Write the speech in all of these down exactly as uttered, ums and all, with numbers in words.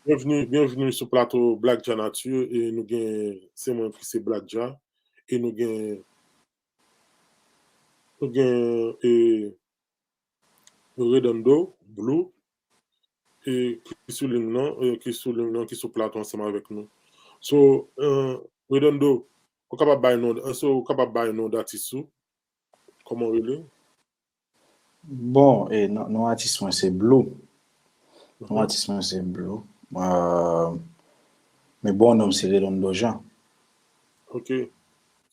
Byenvni, byenvni sou plato Black Jah Nature. E nou gen, se mwen ki se Black Jah. E nou gen, nou gen e, Redondo, Blue, e, ki sou liy nan, e, ki sou liy nan, ki sou plato ansanm avèk nou. So, e, Redondo, ou kapab bay non, e, so, ou kapab bay non datis ou? Kòman w rele? Bon, e, non, non atis mwen se Blue. Non atis mwen se Blue. E, men bon non m se Redondo Jean. Ok.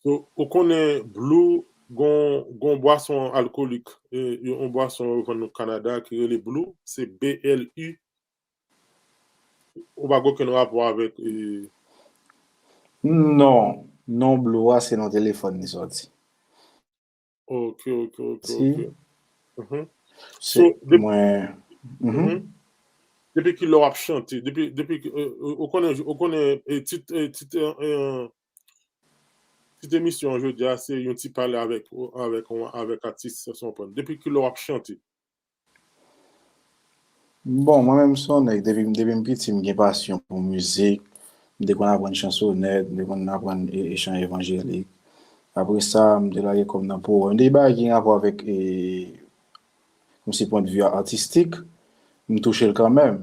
So, ou konnen Blue gon, gon bwason alkolik, e, yon bwason yo vann nou Kanada ki rele Blue, se B L U. Ou pa gen okenn rapò avèk e, Non, non Blue a se nan telefòn li sòti. Ok, ok, ok, ok. Mhm. Se mwen. Mhm. Depi ki lè w ap chante? Depi, depi, e, e, ou konnen, ou konnen e, tit, e, tit, e, e, tit emisyon an jodi a, se yon ti pale avèk, avèk, avèk atis, sa se yon pwen. Depi ki lè w ap chante? Bon, mwen menm se yon nèg, depi, depi m piti, m gen pasyon pou mizik. M te konn aprann chansonèt, m te konn aprann e, e chan evanjelik. Apre sa, m te lage kò m nan pwowèm. M te bagay ki gen rapò avèk, e, kòmsi pwendvi atistik, m touche l kanmenm.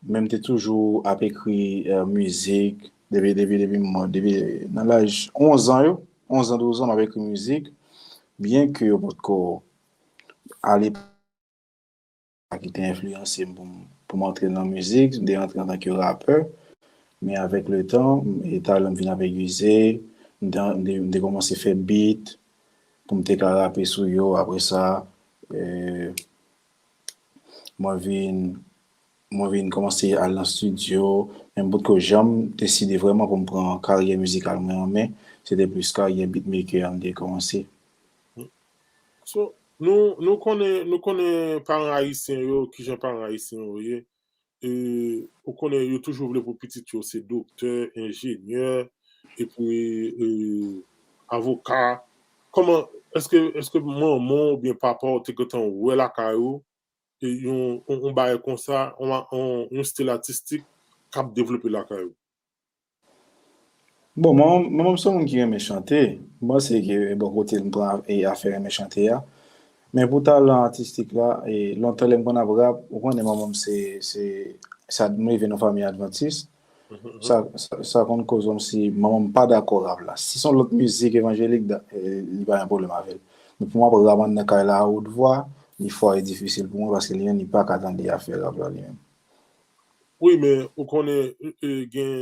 Men m te toujou ap ekri, e, mizik, depi, depi, depi m, depi nan laj onz an yo, onz an, douz an, m ap ekri mizik, byen ke yo potko ale ki te enfliyanse m pou m, pou m antre nan mizik, m te antre antanke rapè, men avèk letan, e talan m vin ap egize, m te, m te, m te kòmanse fè beat pou m te ka rape sou yo, apre sa, e, mwen vin, mwen vin kòmanse al nan estidyo, men m potko janm deside vrèman pou m pran karyè mizikal mwen an men, se te plis karyè beatmaker m te kòmanse. So, nou, nou konnen, nou konnen paran ayisyen yo, kijan paran ayisyen yo ye. E, ou konnen yo toujou vle pou pitit yo se doktè, enjenyè, epi e, avoka. Kòman, èske, èske manman w oubyen papa w te gentan wè lakay ou e, yon, yon, yon bagay konsa, yon, yon, yon stil atistik k ap devlope lakay ou? Bon, mwen, mwen menm se yon moun ki renmen chante. M panse ke e bò kote m pran e afè renmen chante a. Men pou talan atistik la, e lontan lè m konn ap rap, ou konnen manman m se, se, se ad-, m leve nan fanmi advantis. Sa, sa, sa konn koz kòmsi manman m pa dakò rap la. Si se yon lòt mizik evanjelik, da-, e, li pa gen pwoblèm avè l. Men pou m ap rap anndan kay la a wot vwa, li fò e difisil pou mwen paske li menm li pa ka tande afè rap la li menm. Wi, men ou konnen e, e, gen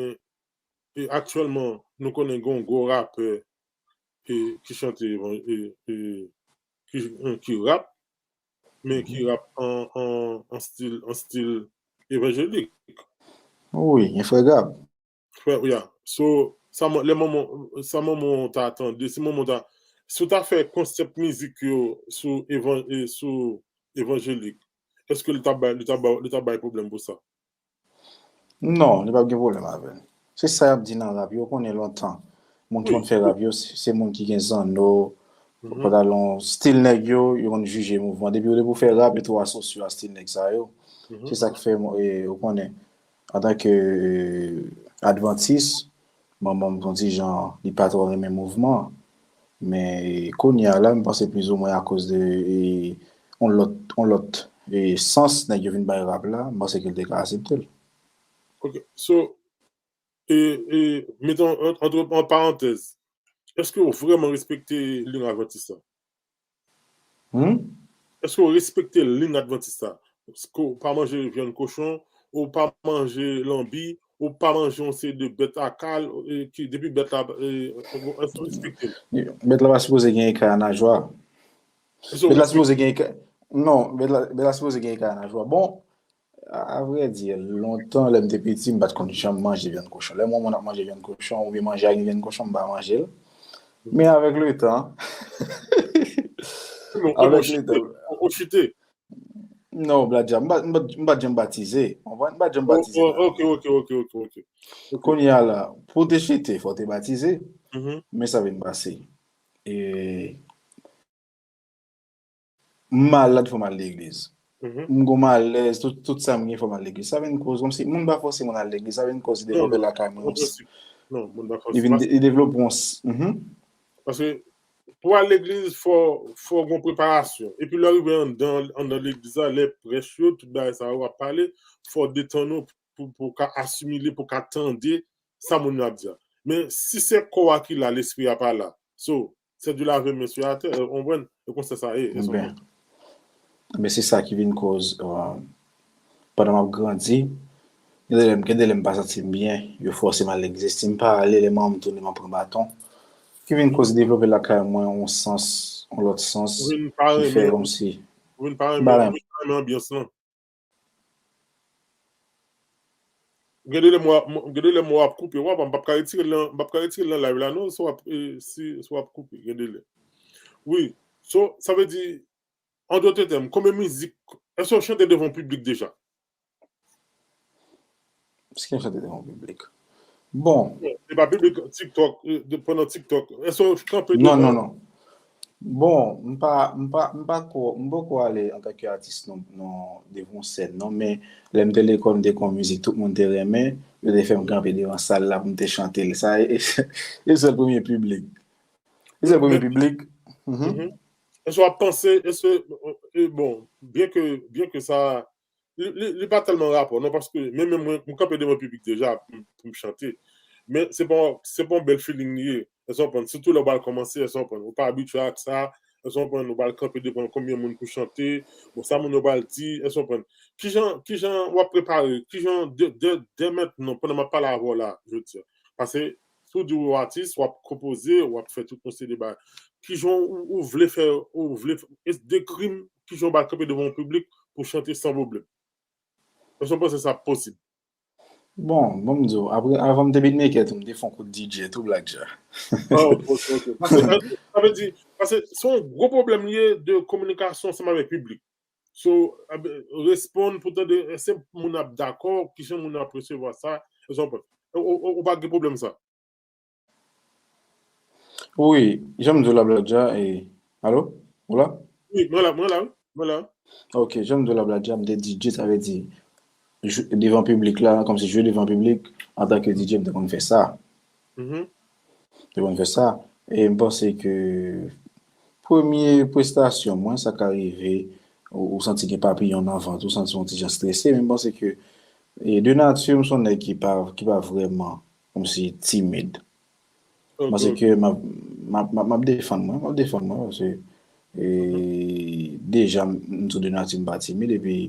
e, aktyèlman, nou konnen gen yon gwo rapè e, ki chante evan-, e, e, ki, e, ki rap, men ki rap an, an, an stil, an stil evanjelik. Wi, gen Frè Gab. Frè, ya. So, sa, lè manman, sa manman w ta tande, si manman w ta, si w ta fè konsèp mizik yo sou evan-, e, sou evanjelik, èske li ta bay, li ta bay, li ta bay pwoblèm pou sa? Non, li p ap gen pwoblèm avè l. Se sa y ap di nan rap yo, ou konnen lontan. Moun ki konn fè rap yo, se, se moun ki gen zanno, pantalon, stil nèg yo, yo konn jije mouvman. Depi, depi w fè rap, yo tou asosye w a stil nèg sa yo. Se sa k fè, e, ou konnen, antanke, e, advantis, manman m, yon ti jan, li pa twò renmen mouvman. Men, e, kounye a la, m panse plizoumwen akoz de, e, yon lòt, yon lòt, e, sans nèg yo vin bay rap la, m panse ke l te ka aksepte l. Ok, so, e, e, meton, an, antre, an parantèz, èske w vrèman respekte liy advantis la? Hmm? Èske w respekte liy advantis la? Èske w pa manje vyann kochon, ou pa manje lanbi, ou pa manje yon seri de bèt a kal, e, ki, depi bèt la, e, èske w respekte l? Bèt la pa sipoze gen ekay a najwa. Bèt la sipoze gen ekay, non, bèt la, bèt la sipoze gen ekay a najwa. Bon, a, a vrè di, lontan, lè m te piti, m pa t konn janm manje vyann kochon. Lè m wè yon moun ap manje vyann kochon, oubyen manje ak vyann kochon, m pa manje l. Men avèk letan, avèk letan, ou chite? Non, Black Jah, m pa, m pa, m pa t janm batize. Ou konprann? M pa t janm batize. Oh, ok, ok, ok, ok, ok. Kounye a la, pou w te chite, fò w te batize. Men sa vin pase. E, m malad, fò m al legliz. Mhm. M gon malèz, tout, tout sa m gen fò m al legliz. Sa vin koz, kòmsi, moun pa fòse moun al legliz, sa vin koz li Non, devlope non, lakay mwen. Yon prensip. Non, moun pa Li fòse. vin Pas- de- li devlope yon s- mhm. Paske pou al legliz, fò, fò gon preparasyon. Epi lè w rive anndan, anndan legliz la, lè prèch yo, tout bagay sa yo ap pale, fò w detann ou pou, pou w ka asimile, pou w ka tande sa moun yo ap di a. Men si se kò a ki la, lespri a pa la. So, c'est du laver main sur la terre, ou konprann? E konsa sa ye, e son Ebyen, ebyen, se sa ki vin koz, euh, pandan m ap grandi, gen de lè, gen de lè m pa santi m byen, yo fòse m al legliz. Si m pa ale, lè manman m tounen, m ap pran baton. Ki vin koz devlope lakay mwen yon sans, yon lòt sans, Ou vin pa ki fè renmen, kòmsi ou vin pa m renmen, pa ou renmen. vin pa renmen anbyans lan. Gen de lè m w ap, m- gen de lè m w ap koupe, w ap, m p ap ka retire l nan, m p ap ka retire l nan live la non, si w ap, eh, si, si w ap koupe, gen de lè. Wi, so, sa vle di, an dòt tèm, konbyen mizik, èske w chante devan yon piblik deja? Èske m chante devan yon piblik? Bon. Se pa piblik TikTok, eh, de, pandan TikTok. Èske w kanpe Non, devan non, non. Bon, m pa, m pa, m pa ko, m poko ale antanke atis non, non, devan yon sèn non, men lè m te lekòl, m te konn mizik, tout moun te renmen, yo te fè m kanpe devan sal la pou m te chante l. Sa e, e, e sèl premye piblik. E sèl premye Men, piblik. Mhm. mhm. Èske w ap panse, èske, eh, bon, byen ke, byen ke sa, li, li, li pa tèlman rapò, non, paske men, men mwen, m kanpe devan piblik deja pou, pou m chante. Men se pa, se pa yon bèl feeling li ye. Èske w konprann? Sitou lè w pral kòmanse, èske w konprann? Ou pa abitye ak sa, èske w konprann? Ou pral kanpe devan konbyen moun pou chante? Bon, sa moun yo pral di, èske w konprann? Kijan, kijan w ap prepare? Kijan, dè, dè, dè mentnan, pandan m ap pale avè w la, jodi a? Paske si w di w atis, w ap konpoze, w ap fè tout yon seri de bagay. Kijan ou, ou vle fè, ou vle fè, e dekri m kijan w pral kanpe devan yon piblik pou chante san pwoblèm? Èske w panse sa posib? Bon, bon m di w, apre, avan m te beatmaker tou, m te fè yon kout D J tou, Black Jah. Oh, ok, ok. Paske, sa vle di, paske se yon gwo pwoblèm li ye de kominikasyon ansanm avèk piblik. So, eh ben, responn pou tande, èske moun ap dakò, kijan moun ap resevwa sa, èske w konprann? Ou, ou, ou pa gen pwoblèm sa? Wi, jan m di w la, Black Jah, e, alo? Ou la? Wi, mwen la, mwen la, wi, mwen la. Ok, jan m di w la, Black Jah, m te D J, sa vle di, jwe devan piblik la, kòmsi jwe devan piblik, antanke D J, m te konn fè sa. Mhm. M te konn fè sa. E m panse ke premye prestasyon mwen, sa ka rive, ou, ou santi gen papiyon nan vant, ou santi yon ti jan strese, men m panse ke, e, de nati, m se yon nèg ki pa, ki pa vrèman, kòmsi timid. Ok, Paske ok. M ap, m ap, m ap, m ap defann mwen, m ap defann mwen, paske, e, Mhm. deja, m, m tou de nati, m pa timid, epi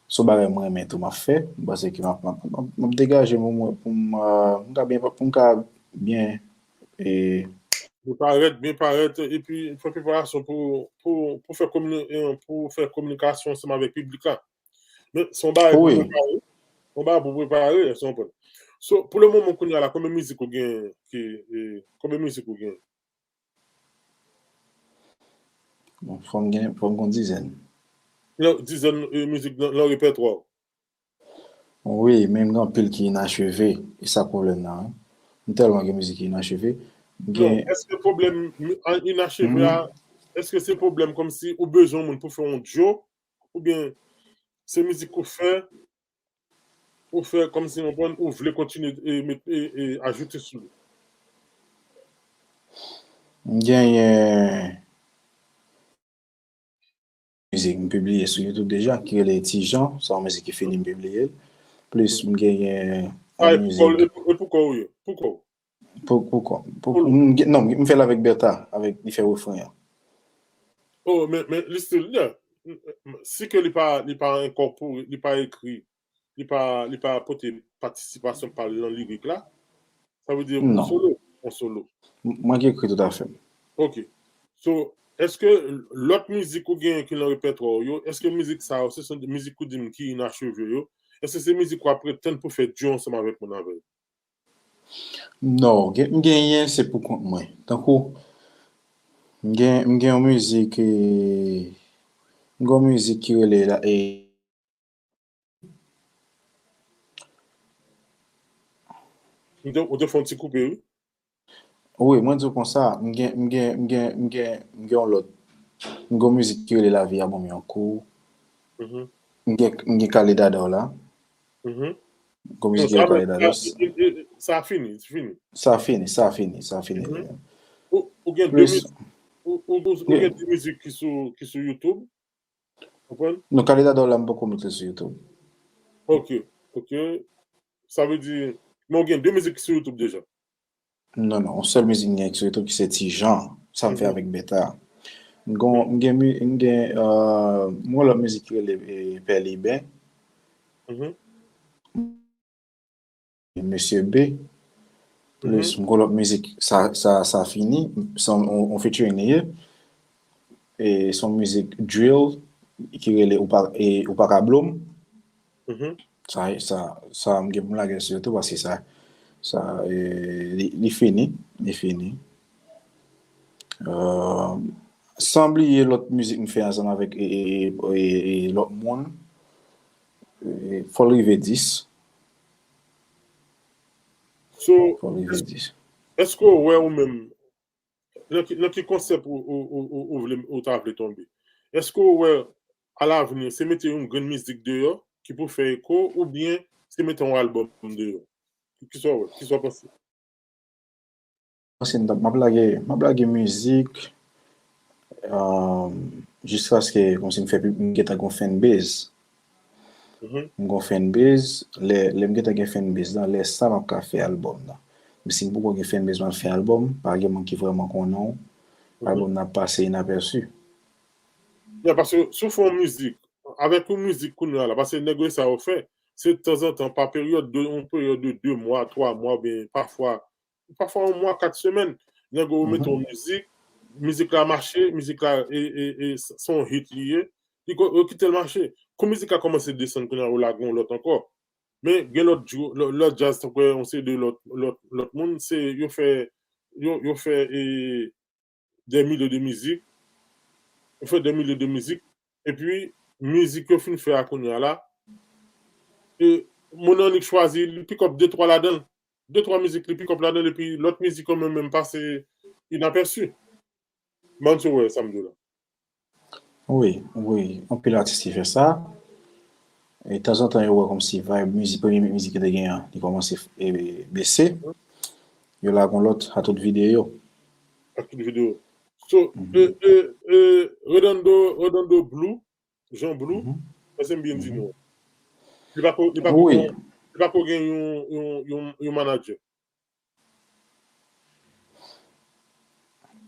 se yon bagay mwen renmen tou, m ap fè, m panse ke m ap, m ap, m ap, m ap degaje m pou mwen, pou m, euh, m ka byen, pou m ka byen, e, Byen parèt, byen parèt, epi fè preparasyon pou, pou, pou fè komini-, eh, pou fè kominikasyon ansanm avèk piblik la. Men se yon bagay pou Wi. prepare, se yon bagay pou prepare, èske w konprann? So, pou le moman kounye a la, konbyen mizik ou gen ki, eh, konbyen mizik ou gen? Bon, fò m gen, fò m gen yon dizèn. Yon dizèn, eh, mizik nan, nan repètwa w? Wi, men m gen anpil ki inacheve. E sa pwoblèm nan, wi. M tèlman gen mizik ki inacheve. M Non, gen èske pwoblèm mi-, an inacheve a, Mhm. èske se pwoblèm kòmsi ou bezwen yon moun pou fè yon djo, oubyen se mizik ou fè, ou fè kòmsi, w konprann, ou vle kontinye e met, e, e ajoute sou li? M genyen mizik m pibliye sou YouTube deja, ki rele Ti Jan, se yon mizik ki fini m pibliye l. Plis, m genyen Sa yon e pou kò w, mizik e pou, e pou kò w ye? Pou kò w? Pou, pou kò? Pou, Pou l. m gen, non, m fè l avèk Bertha, avèk, li fè refren an. Oh, men, men, li still, yeah. Si ke li pa, li pa enkòpore, li pa ekri, li pa, li pa pote patisipasyon pa l nan lirik la, sa vle di yon Non. solo, yon solo. M, mwen ki ekri tout afè m. Ok. So, èske lòt mizik ou genyen ki nan repètwa w yo, èske mizik sa yo, se, se mizik ou di m ki inacheve yo, èske se mizik w ap ret tann pou fè djo ansanm avèk moun avè yo? Non, gen, m genyen se pou kont mwen. Tankou, m gen, m gen yon mizik, e, m gen yon mizik ki rele la, e, Ou te, ou te fè yon ti koupe, wi. Wi, mwen di w konsa, m gen, m gen, m gen, m gen, m gen yon lòt. M gen yon mizik ki rele Lavi a ban m yon kou. Mhm. M gen, m gen Khaled Ador la. Mhm. Gon Non, mizik sa, gen Khaled Ador. sa, e- e- sa fini, fini. Sa fini, sa fini, sa fini. Mhm. Ou, ou gen de Plis, mizik, ou, ou, ou, ou yeah. Gen de mizik ki sou, ki sou YouTube. Konprann? Non, Khaled Ador la, m poko met li sou YouTube. Ok, ok. Sa vle di, men ou gen de mizik ki sou YouTube deja. Non, non, yon sèl mizik m gen sou YouTube ki se Ti Jan, sa m fè Mhm. Avèk Beta. M gon, m gen, mi- m gen, euh, m gon lòt mizik ki rele eh, Pè Liben, Mhm. Mesye B. Plis, Mhm. m gon lòt mizik, sa, sa, sa fini, se yon, yon featuring li ye. E se yon mizik drill ki rele Ou pa, e, Ou pa ka blow m. Mhm. Sa, sa, sa, m gen pou m lage sou YouTube paske sa, sa, e, li, li fini, li fini. Euh, san bliye lòt mizik m fè ansanm avèk e, e, e, e, e lòt moun. E, fò l rive dis. So, Fò l rive dis. Èske w wè ou menm, nan ki, nan ki konsèp ou, ou, ou, ou, ou vle, ou ta vle tonbe? Èske w wè alavni se mete yon grenn mizik deyò ki pou fè eko oubyen se mete yon albòm deyò? Kisa w wè? Kisa w panse? Paske m t ap, m ap lage, m ap lage mizik, euh, jiskaske kòmsi m fè pi, m gentan gon fanbase. Mhm. M gon fanbase, lè, lè m gentan gen fanbase lan, lè sa m ap ka fè albòm nan. Men si m poko gen fanbase, m ap fè albòm, pa gen moun ki vrèman konnen w, Mhm. albòm nan ap pase inapèsi. Ya, paske si w fè yon mizik, avèk yon mizik kounye a la, paske nèg yo sa yo fè, se tanzantan, pa peryòd de, yon peryòd de de mwa, twa mwa, oubyen pafwa, pafwa yon mwa, kat semèn, nèg yo mete yon mizik, mizik la mache, mizik la, e, e, e, se yon hit li ye, li ko- yo kite l mache. Kou mizik la kòmanse desann kounye a, yo lage yon lòt ankò. Men gen lòt jou, lòt, lòt djaz, tankou yon seri de lòt, lòt, lòt moun, se yo fè, yo, yo fè, e, des milliers de mizik, yo fè des milliers de mizik, epi mizik yo fin fè a kounye a la, e, moun annik chwazi, li pick up de twa ladan l, de twa mizik li pick up ladan l, epi lòt mizik yo menm, menm pase inapèsi. Ban n sou wè sa m di w la. Wi, wi, anpil atis ki fè sa. E tanzantan, yo wè kòmsi vibe mizik, premye mizik ki te gen an, li kòmanse e, bese. Yo lage yon lòt a tout videyo. A tout videyo. So, Mhm. e, e, e, Redondo, Redondo Blue, Jean Blue, Mhm. èske m byen di Mhm. non? Li pa ko, li pa ko Wi. gen, li pa ko gen yon, yon, yon, yon manager.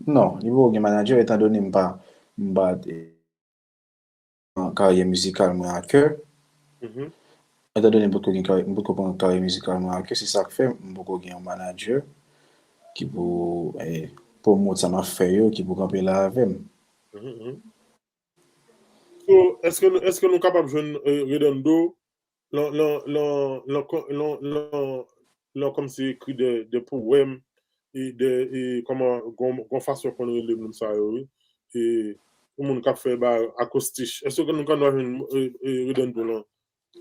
Non, li poko gen manager, etan done m pa, m pa, e, karyè mizikal mwen a kè. Mhm. Etan done m poko gen karyè, m poko pran karyè mizikal mwen a kè, se sa k fè m poko gen yon manager ki pou, e, pwomot sa m ap fè yo, ki pou kanpe la avè m. Mhm, mhm. So, èske nou, èske nou kapab jwenn, e, Redondo lan, lan, lan, lan, lan, lan, lan kòmsi ekri de, de powèm, e de, e kòman, gon, gon fason konn rele moun sa yo, wi. E yon moun k ap fè ba akostich. Èske nou ka jwenn, e, e, Redondo lan,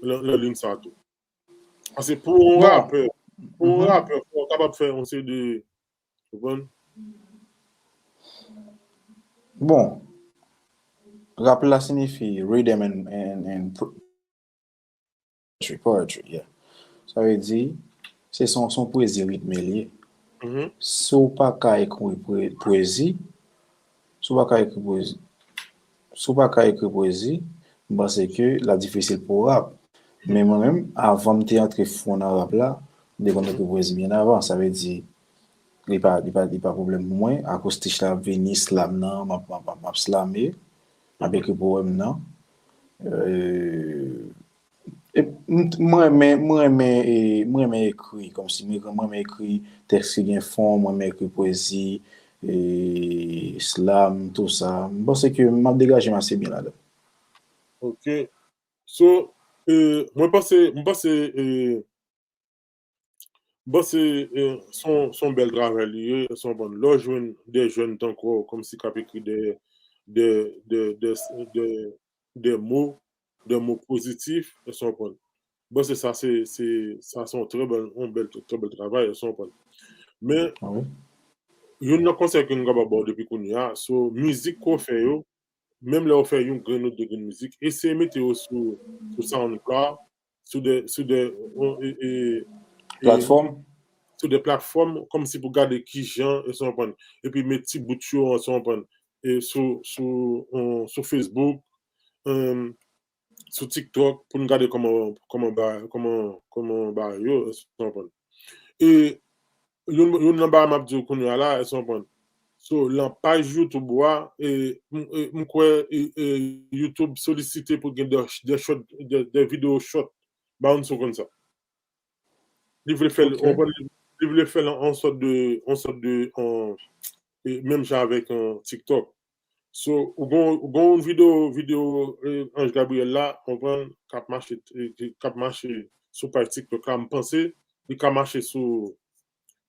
lan, lan liy sa tou? Paske pou yon Bon. Rapè, pou yon Mhm. Rapè, fò w kapab fè yon seri de, ou konprann? Bon, rap la siyifi rhythm and, and, and pro- poetry, poetry, yeah. Sa vle di, se son, son pwezi ritme li ye. Mhm. Si w pa ka ekri pwe- pwezi, si w pa ka ekri pwezi, si w pa ka ekri pwezi, m panse ke l ap difisil pou w rap. Men mwen menm, avan m te antre fon nan rap la, m te konn ekri pwezi byen avan. Sa vle di, li pa, li pa, li pa pwoblèm pou mwen. Akostich la ap vini, slam nan, m ap, m ap, m ap slame, m ap ekri powèm nan. Euh, e, m, mwen renmen, mwen renmen, e, mwen renmen ekri, kòmsi mwen, mwen renmen ekri tèks ki gen fon, mwen renmen ekri pwezi, e, slam, tou sa. M panse ke m ap degaje m ase byen ladan. Ok. So, e, mwen panse, mwen panse, e, bon, se, e, se yon, se yon bèl travay li ye, se yon bon. Lè w jwenn de jèn tankou w, kòmsi k ap ekri de, de, de, de, de, de mo, de mo pozitif, se yon bon. Bon, se sa, se, se, sa se yon trè bèl, yon bèl, trè bèl travay, se yon bon. Men, Ah wi. Youn nan konsèy ke m kapab ba w depi kounye a, so, mizik ke w fè yo, menm lè w fè yon grenn ou de grenn mizik, eseye mete yo sou, sou SoundCloud, sou de, sou de, e, e, e, Platfòm? sou de platfòm, kòmsi pou gade kijan, èske w konprann, epi met ti bout yo, èske w konprann, e sou, sou, e, sou Facebook, e, sou TikTok, pou n gade kòman, kòman ba, kòman, kòman ba yo, èske w konprann. E youn, youn nan bagay m ap di w kounye a la, èske w konprann. So, lan paj YouTube ou a, e, m, e, m kwè, e, e, YouTube solisite pou gen de, de short, de, de video short. Ba nou sou konn sa. Li vle fè l, Ok. w konprann, li vle fè l an, an sòt de, an sòt de, an, e, menm jan avèk, e, TikTok. So, ou gon, ou gon yon video, video, e, Ange Gabriel la, w konprann, k ap mache, e, k ap mache sou paj TikTok la, m panse, li ka mache sou,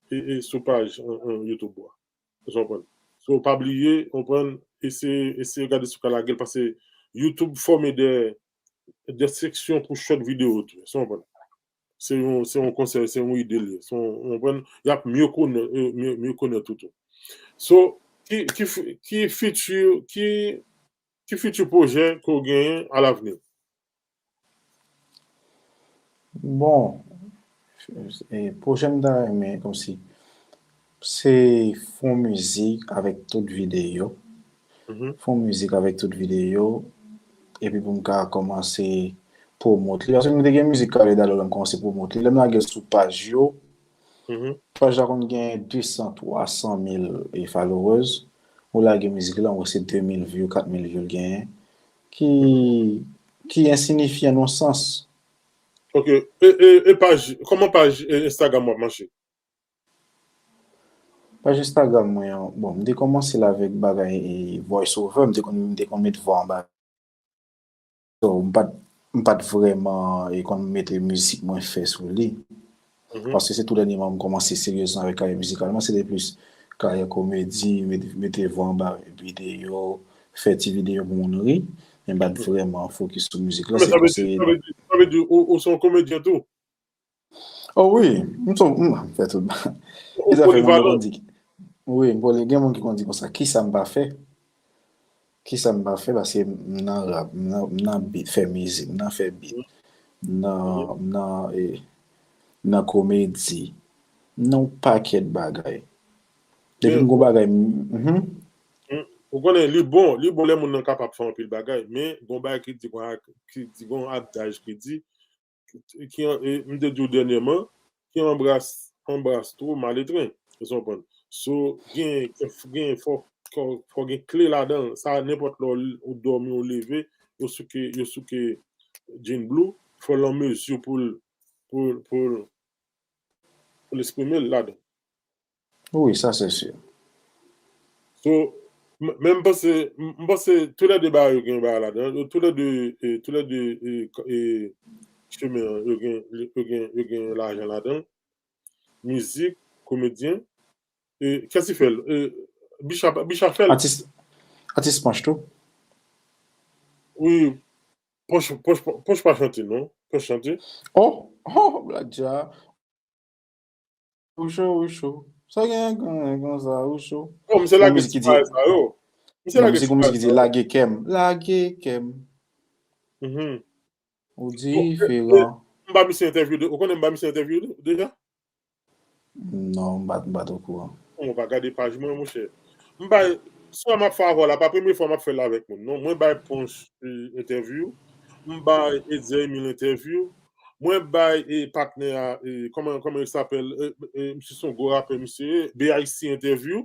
e, e, sou paj, e, e, YouTube ou a. Èske w konprann? So, pa bliye, w konprann, eseye, eseye gade si w ka lage l, paske YouTube fòme de, de seksyon pou short video tou, èske w konprann? Se yon, se yon konsèy, se yon ide li ye. Se yon, w konprann? Y ap mye konèt, e, mye, mye konèt ou tou. So, ki, ki, fi- ki future, ki, ki future pwojè ke w genyen à l'avenir? Bon, e, pwojè m ta renmen, kòmsi, se fè yon mizik avèk tout videyo. Mhm. Fè yon mizik avèk tout videyo. Epi pou m ka kòmanse pwomot li. Paske m te gen mizik Khaled Alou la, m kòmanse pwomot li. Lè m lage l sou paj yo, Mhm. paj la konn gen de san, twa san mil e followers. Ou lage mizik la, ou wè se de mil view, kat mil view l genyen. Ki, ki ensinifyan nan sans. Ok. E, e, e paj, kòman paj, e, Instagram w ap mache? Paj Instagram mwen an, bon, m te kòmanse l avèk bagay, e, voice over, m te konn, m te konn met vwa anba. So, m pa t, m pa t vrèman, e, konn mete mizik mwen fè sou li. Mhm. Paske se tou dènyèman m kòmanse seryezman avèk karyè mizikal mwen, se te plis karyè komedi, met, mete vwa anba videyo, fè ti videyo pou moun ri, men m pa t vrèman fokis sou mizik la. Men Se sa vle konseye di, sa vle di, sa vle di, ou, ou se yon komedyen tou? Oh wi, m son, m fè tout. Ou Ki sa fè moun yo polivalan. Konn di, wi, m poli, gen moun ki konn di konsa, kisa m pa fè? Kisa m pa fè? Paske m nan rap, m nan, m nan beat, fè mizik, m nan fè beat, m nan, m nan, e, m nan komedi, m nan yon pakèt bagay. Depi Men m gon bagay, m, mhm. Mm, ou konnen, li bon, li bon lè moun nan kapab fè anpil bagay, men gon bagay ki di, gon, ki di, gon adaj ki di, ki, e, m te di w dènyèman, qui embrasse, embrasse trop mal étreint. Ou konprann? So, gen, gen, fò, fò, fò gen kle ladan l. Sa, nenpòt lè w, ou dòmi, ou leve, yo souke, yo souke Jean Blue, fò l an mezi pou l, pou, pou l, pou l eksprime l ladan. Wi, sa se si. So, m- men m panse, m m panse tou lè de bagay yo gen bagay ladan. Yo tou lè de, e, tou lè de, e, k- e, chemen an, yo gen, yo gen, yo gen lajan ladan. Mizik, komedyen. E, kiyès ki fè l? E, Bicha, Bicha fè l. Atis, atis panch tou. Wi, Panch, Panch, Panch pa chante, non? Panch chante? Oh, oh, Black Jah. Ou cho, ou cho. Sa gen, gen, gen sa, ou cho. Oh, misye lage ti bagay sa yo. Misye lage ti bagay sa yo. Lage kè m. Lage kè m. Mhm. Ou diferan. M ba misye entèvyou de, ou konnen m ba misye entèvyou de- deja? Non, m pa, m pa t okouran. Ou pa gade paj mwen, monchè. M bay, swa m ap fè avè w la, pa premye fwa m ap fè l avèk moun, non. Mwen bay Ponch, e, entèvyou. M bay Edzer Emile entèvyou. Mwen bay, e, patnè a, e, kòman, kòman il s'appelle, e, e, misye se yon gwo rapè, misye ye, B I C entèvyou.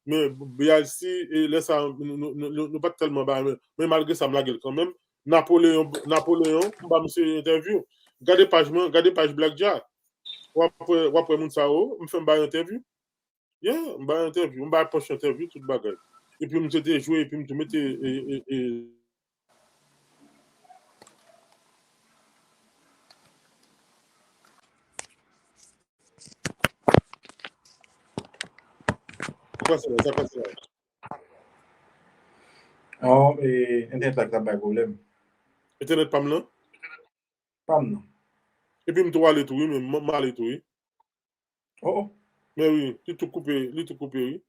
Men B I C, e, lè sa, nou, nou, nou, nou, nou pa t tèlman bay, men, men malgre sa, m lage l kanmenm. Napoleon, Napoleon, m ba misye entèvyou. Gade paj mwen, gade paj Black Jah. W ap wè, w ap wè moun sa yo, m fè m bay entèvyou. Yeah, m bay entèvyou, m bay Ponch entèvyou, tout bagay. Epi m te, te jwe, epi m te mete, e, e, e, Sa pase la, sa pase la. Oh, e, entènèt la ki t ap bay pwoblèm. Entènèt pa m nan? Pa m nan. Epi m tou ale tou, wi, men m, m ale tou, wi. Oh, oh. Men wi, li tou koupe, li tou koupe, wi.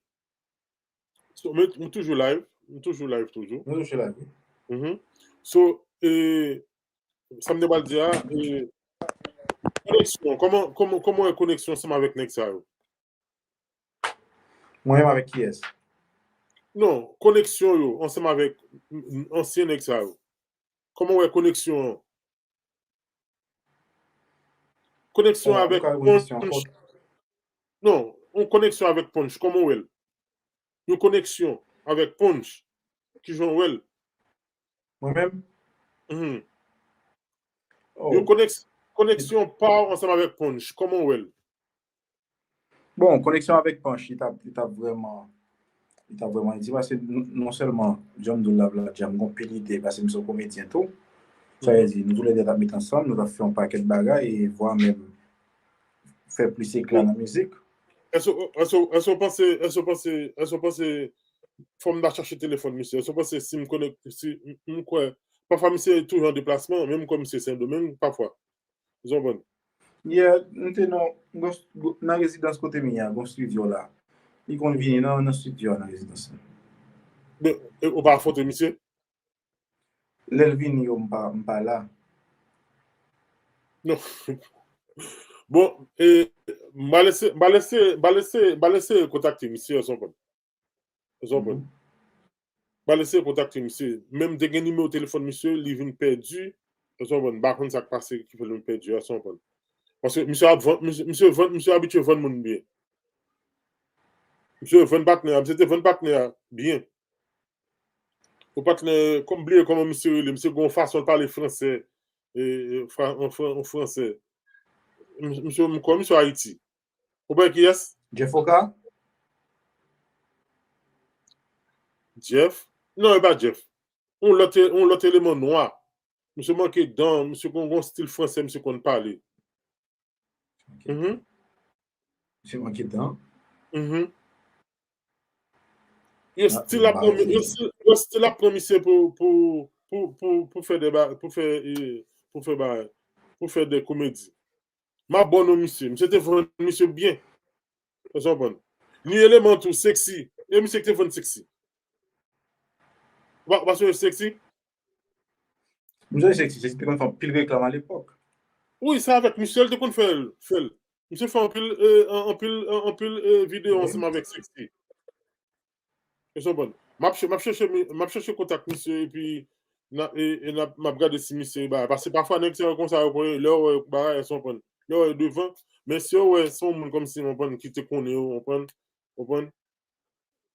So, men, m toujou live. M toujou live toujou. Nou touche la, wi. Mhm. So, e, sa m te pral di a, e, koneksyon, kòman, kòman, kòman w wè koneksyon ansanm avèk nèg sa yo? Mwen menm avèk kiyès? Non, koneksyon yo ansanm avèk ansyen nèg sa yo. Kòman w wè koneksyon an? Koneksyon avèk Punch. Non, yon koneksyon avèk Punch, kòman w wè l? Yon koneksyon avèk Punch, kijan w wè l? Mwen menm? Mhm. Yon koneksyon pa w ansanm avèk Punch, kòman w wè l? Bon, koneksyon avèk Punch, li t ap, li t ap vrèman, li t ap vrèman itil, paske non sèlman, jan m di w la, la, jan m gen anpil ide, paske m se yon komedyen tou. Sa vle di, nou toulède t ap met ansanm, nou t ap fè yon pakèt bagay, e vwa menm fè plis ekla nan mizik. Èske w panse, èske w panse, èske w panse, fò m ta chache telefòn misye, èske w panse si m konekte, si m kwè, pafwa misye toujou an deplasman, menm kwè misye Sendomeng, pafwa. Ou konprann? Yeah, m te nan, nan rezidans kote m ye a, gon studio la. Li konn vini nan, nan studio a, nan rezidans la. Men, ou pa afwonte misye? Lè l vini yo, m pa, m pa la. Non. Bon, e, m pa lese, m pa lese, m pa lese, m pa lese kontakte misye, ou konprann? Ou konprann? M pa lese kontakte misye. Menm te gen nimewo telefòn misye, li vin pèdi. Ou konprann? M pa konn sa k pase ki fè l vin pèdi a, ou konprann? Paske misye ap vann, misye, misye vann, misye abitye vann moun byen. Misye vann patnè a, misye te vann patnè a byen. Yon patnè, kòm bliye kòman misye rele, misye gen yon fason l pale fransè, e, e, fra-, an fran-, an fransè. Misye, m kwè misye Ayiti. Ou pa wè kiyès? Jeff Oka? Jeff? Non, e pa Jeff. Yon lòt, yon lòt eleman nwa. Misye manke dan, misye gen yon stil fransè, misye konn pale. Mhm. Misye manke dan. Mhm. Yo still ap pran, yo still, yo still ap pran misye pou, pou, pou, pou, pou fè de ba, pou fè, e, pou fè ba, pou fè de komedi. M abòne misye. Misye te vann misye byen. Ou konprann? Ni eleman tou, Sexy. E misye ki te vann Sexy. Ou pa, ou pa sonje Sexy? M sonje Sexy, Sexy te konn fè anpil reklam alepòk. Wi, se avèk misye l te konn fè l, fè l. Misye fè anpil, e, an-, anpil, an-, anpil, e, videyo ansanm avèk Sexy. Ou konprann? M ap chè-, m ap chèche, m ap chèche kontak misye epi n a, e, e n ap, m ap gade si misye ba. Paske pafwa nèg sa yo konsa yo konn, lè yo wè bagay, ou konprann? Lè yo wè yo devan, men si yo wè se yon moun kòmsi, ou konprann, ki te konnen yo, ou konprann? Ou konprann?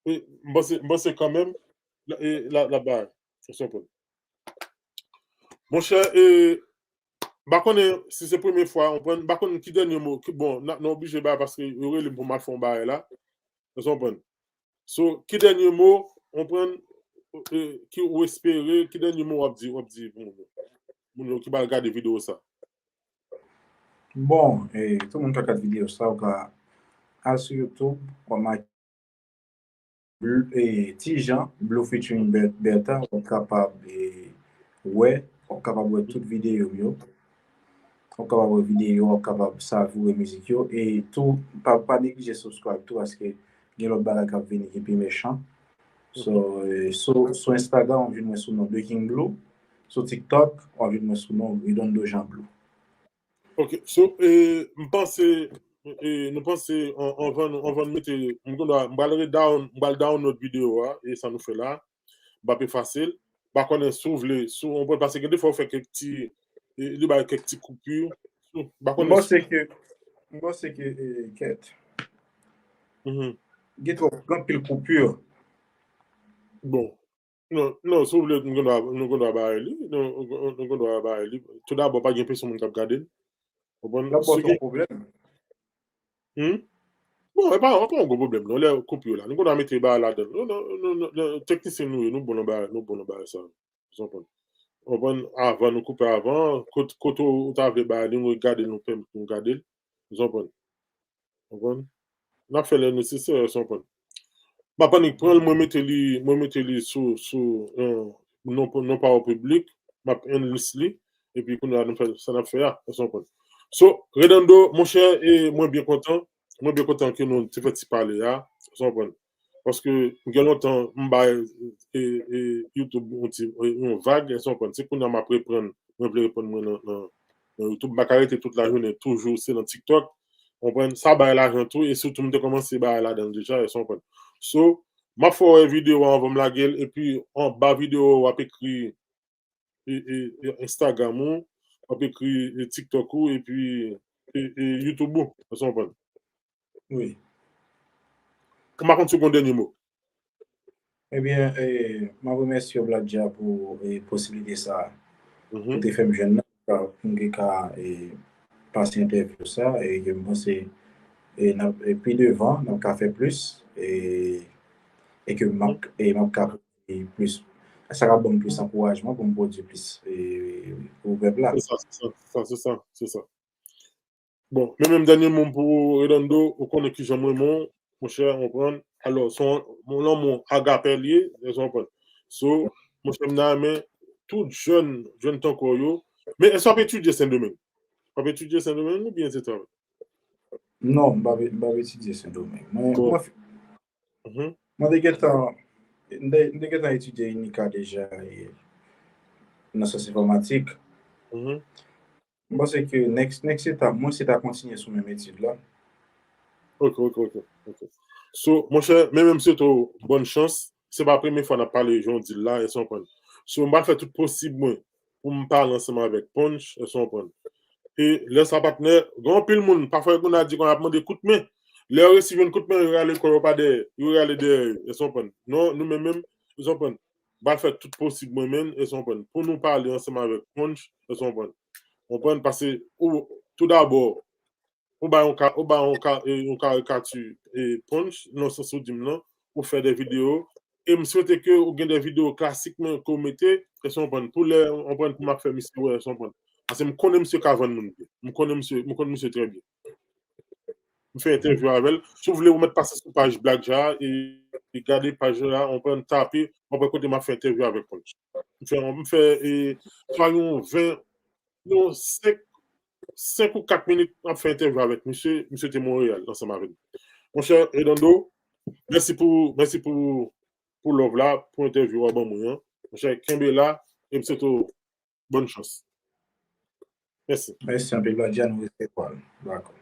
E, m panse, m panse kanmenm, la, e, la, la bay. Ou konprann? Monchè, e, m pa konnen si se premye fwa, ou konprann, m pa konn ki dènye mo, ki, bon, n a, n a oblije bay paske yo rele m pou m al fè yon bagay la. Ou konprann? So, ki dènye mo, ou konprann, e, ki ou espere, ki dènye mo w ap di, w ap di pou moun yo? Moun yo ki pral gade videyo sa. Bon, e, tout moun ka gad videyo sa, ou ka al sou YouTube, w ap make Bl-, e, Ti Jan, Blue featuring Ber-, Bertha, w ap kapab, e, wè, w ap kapab wè tout videyo m yo. W ap kapab wè videyo, w ap kapab savoure mizik yo. E tou, pa, pa neglije subscribe tou, paske gen lòt bagay k ap vini ki pi mechan. So, e, sou, sou Instagram, w ap jwenn mwen sou non The King Blue. Sou TikTok, w ap jwenn mwen sou non Redondo Jean Blue. Ok, so, e, m panse, e, nou panse an-, anvan nou, anvan nou mete, m gendwa, m pral redown-, m pral download videyo a, e sa nou fè la, m p ap efase l. M pa konnen si w vle, si w, paske gen de fwa w fè kèk ti, e, li bay kèk ti koupi. M pa konnen. M panse ke, m panse ke, e, kèt. Gen twòp, gen anpil koupi. Bon. Non, non, si w vle, nou gendwa, nou gendwa bay li. Nou, nou gendwa bay li. Toudabò, pa gen pèsonn moun k ap gade l. Konprann? L ap ba w yon pwoblèm. Hmm? Bon, e pa, e pa yon gwo pwoblèm, non. Lè koup yo la. Nou gendwa mete bagay ladan l. Non, non, non, non, teknisyen nou ye, nou bon nan bagay, nou bon nan bagay sa. Ou konprann? Konprann? Avan, nou koupe avan. Kot-, kote w ta vle bagay li, nou gade l, nou pèmèt nou gade l. Ou konprann? Konprann? N ap fè lè nesesè, ou konprann? M ap annik pran l, mwen mete li, mwen mete li sou, sou, e, non, non pa w piblik, m ap enlist li, epi kounye a nou fè sa n ap fè a, ou konprann? So, Redondo, monchè, e mwen byen kontan, mwen byen kontan ke nou te fè ti pale a, ou konprann? Paske gen lontan m bay e, e, YouTube yon ti e, yon vag, èske w konprann? Se kounye a m ap reprann, mwen vle reprann mwen nan, nan, nan YouTube. M pa ka rete tout lajounen toujou se nan TikTok. Ou konprann? Sa bay lajan tou, e sitou m te kòmanse bay ladan l deja, èske w konprann? So, m ap fè w wè videyo a anvan m lage l, epi anba videyo a w ap ekri e, e, e Instagram ou, w ap ekri e, TikTok ou, epi e, e, YouTube ou, èske w konprann? Wi. M pa konn si w gen yon dènye mo. Ebyen, e, m ap remèsye w, Black Jah, pou e, posiblite sa a. Ou te fè m jwenn nan, pou m te ka e, pase entèvyou sa, e ke m panse e, n ap, e pi devan, n ap ka fè plis, e, e ke m ap, e m ap ka plis. Sa ka ban m plis ankourajman pou m pwodui plis e, pou pèp la. Se sa, se sa, se sa, se sa. Bon, men menm dènye mo m pou ou, Redondo, ou konnen kijan m renmen w, monchè, ou konprann. Alò, se yon lanmou agapè l ye, èske w konprann? So, monchè, m ta renmen tout jèn, jèn tankou w yo. Men èske w ap etidye Sendomeng? W ap etidye Sendomeng oubyen se travay? Non, m p ap, m p ap etidye Sendomeng. Mwen, mwen, mwen te gentan, m te, m te gentan etidye Inika deja e, nan syans enfòmatik. M panse ke next, next etap mwen, se ta kontinye sou menm etid la. Ok, ok, ok. ok. So, monchè, men menm si w bòn chans, se pa premye fwa n ap pale jan w di l la, èske w konprann? So, m pral fè tout posib mwen pou m pale ansanm avèk Punch, èske w konprann? E lè sa patnè, gen anpil moun, pafwa moun a di kon ap mande kout men. Lè yo resi jwenn kout men, yo rale kò yo pa dèyè, yo rale dèyè yo, èske w konprann? Non, nou menm menm, èske w konprann? M pral fè tout posib mwen menm, èske w konprann? Pou nou pale ansanm avèk Punch, èske w konprann? Ou konprann? Paske ou, tou dabò, ou bay yon ka, ou bay yon ka, e, yon karikati e, Punch, nan sans ou di m nan, ou fè de videyo, e m swete ke ou gen de videyo klasik men ke ou mete, èske w konprann? Pou lè, ou konprann, pou m ap fè misye wè, èske w konprann? Paske m konnen misye ka vann moun byen. M konnen misye, m konnen misye trè byen. M fè entèvyou avè l. Si w vle, ou mèt pase sou paj Black Jah e, e gade paj la, ou konprann, tape, ou konprann kote m ap fè entèvyou avèk Punch. M fè, m fè e, swa yon ven, yon senk, senk ou kat minit, m ap fè entèvyou avèk misye, misye te Monreyal ansanm avè m. Monchè Redondo, mèsi pou, mèsi pou, pou love la, pou entèvyou w a ban mwen an. Monchè, kenbe la, e m swete w bòn chans. Mèsi. Mèsi anpil, Black Jah, nou resevwa l. Dakò.